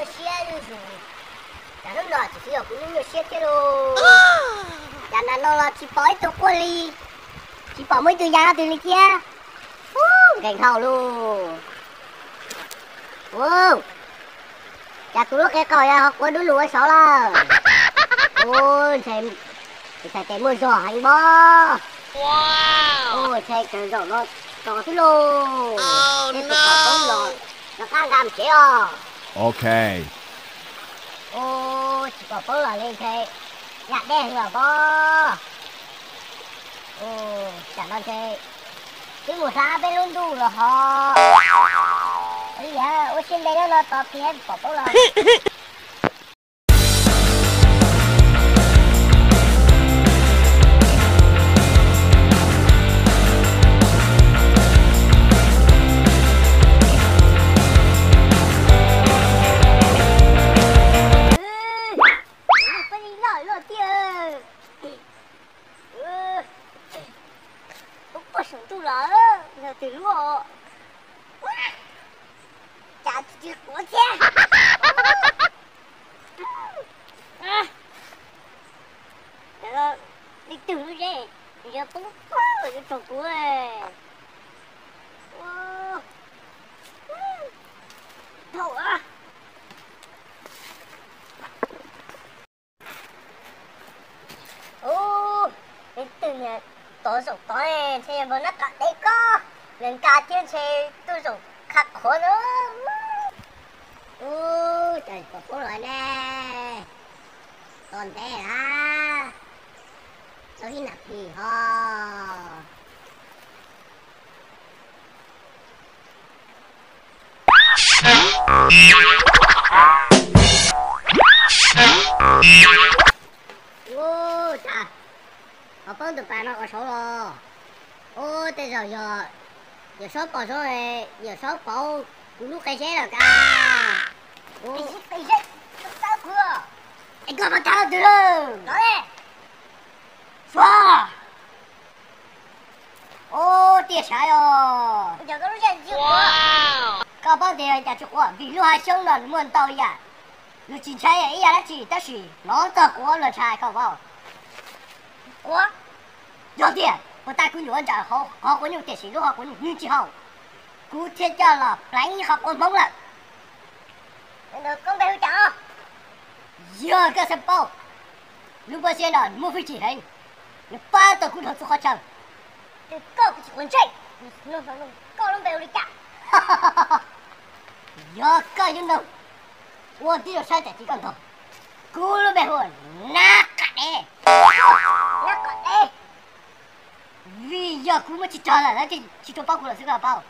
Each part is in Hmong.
Nyuaj siab zuj zus, cas hnub no tseem yog kuv hnub nyuaj siab thiab lauj. Cas nram no los tsis pom ib tug quaj li, tsis pom muaj ib tug ya twg li thiab. Ub, nkees dhau lauj. Ub, cas kuv lub qe qaug yog ho quav dub lug ua saud lawm. Ub, ntshai tes muaj zog heev pob. Ub, ntshai tsaws zaum no tso xwb lauj. Tej tus pom poob los rov qab nqa mus tsev os. Ok. Ub, tsis pom poob los li ntshai yam dej heev los pob. Ub, tsam no ntshai twb mus hla peb lub ntuj los ho. Ua li yog ua siab ntev nyob no tos pliag pom poob los. Peb li loj loj tiag. Ub, poj saum ntuj los yog twg lub os? Cas tsis quav thiab? Leej twg lub zeb yog poob poob yuav raug kuv. Dhau. Ub, leej twg tod zaum tod ntshe yog npawg Nab Qam Dev ko, nws nkag thiab ntshe tuaj zaum qha qhuav na. Ub, cas pom poob los ne, tos ntev lawm, tau ib nas this ho. Ub, cas ho poob tus pas no ua saud los? Ub, tej zaum yog Yawm Saub pom saud, Yawm Saub pauv kuv lub qe zeb lawm kab. Es koj pab thab twg lawm? Suav. Ub, tiaj sav os. Koj paub tias cas tsis quav? Vim lub hav xyoob no nws muaj ntau yam, nws tsis ntshai ib yam dab tsi, tab sis hnov txog quav luag ntshai koj paub. Quav? Yog tiag, puas tas kuv nyuam ntsawm qhov quav nyuj tiam sis lub qhov quav nyuj nws tsis haum, kuv thiaj coj los pleev ib qhov quav Hmoob lawm. Yog koj xav paub, lub pob zeb no nws muaj hwj chim heev, nws pab tau kuv dhau txhua qhov chaw. Koj kuv tsis quav ntsej, koj lub npe hu li cas? Yog koj yuav nug, ua tib zoo saib tam sim koj nug. Kuv lub npe hu Nab Qam Dev. Nab Qam Dev. Vim yog kuv muaj tsib rog lawm lawv thiaj tsis tau paub kuv los xwb koj paub.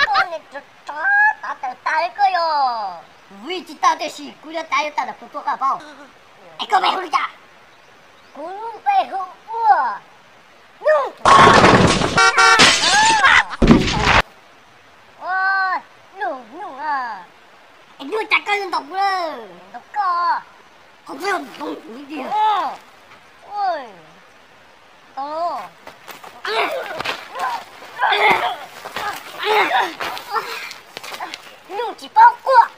Koj niag rog tav tawm tas li koj yog. Vim tsis tau tiam sis kuv yuav tav yuav tawm los kuv tuaj koj paub. Es koj npe hu li cas? Kuv lub npe hu ua Nyuj. Ua, Nyuj, Nyuj a. Es Nyuj, cas koj yuav ntaus kuv lawm? Ntaus koj. Qhov twg ntaus kuv tiag? Ua, tau. Nyuj tsis paub quaj.